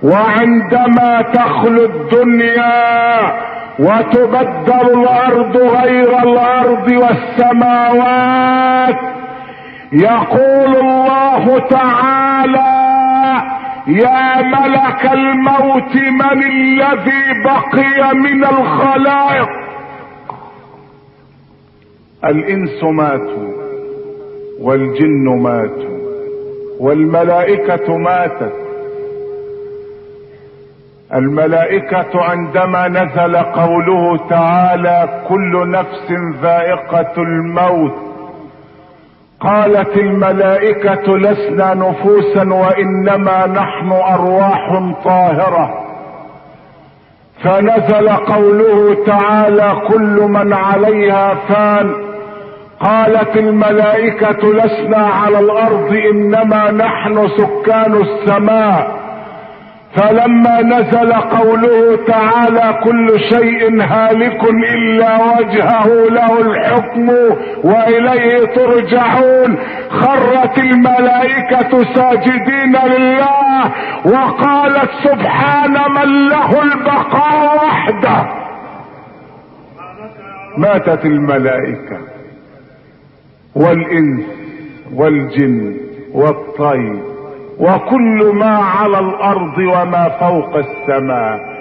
وعندما تخلو الدنيا وتبدل الارض غير الارض والسماوات، يقول الله تعالى: يا ملك الموت من الذي بقي من الخلائق؟ الانس ماتوا والجن ماتوا والملائكة ماتت. الملائكة عندما نزل قوله تعالى: كل نفس ذائقة الموت، قالت الملائكة: لسنا نفوسا وإنما نحن أرواح طاهرة. فنزل قوله تعالى: كل من عليها فان، قالت الملائكة: لسنا على الأرض إنما نحن سكان السماء. فلما نزل قوله تعالى: كل شيء هالك إلا وجهه له الحكم وإليه ترجعون، خرت الملائكة ساجدين لله وقالت: سبحان من له البقاء وحده. ماتت الملائكة والإنس والجن والطير وكل ما على الارض وما فوق السماء.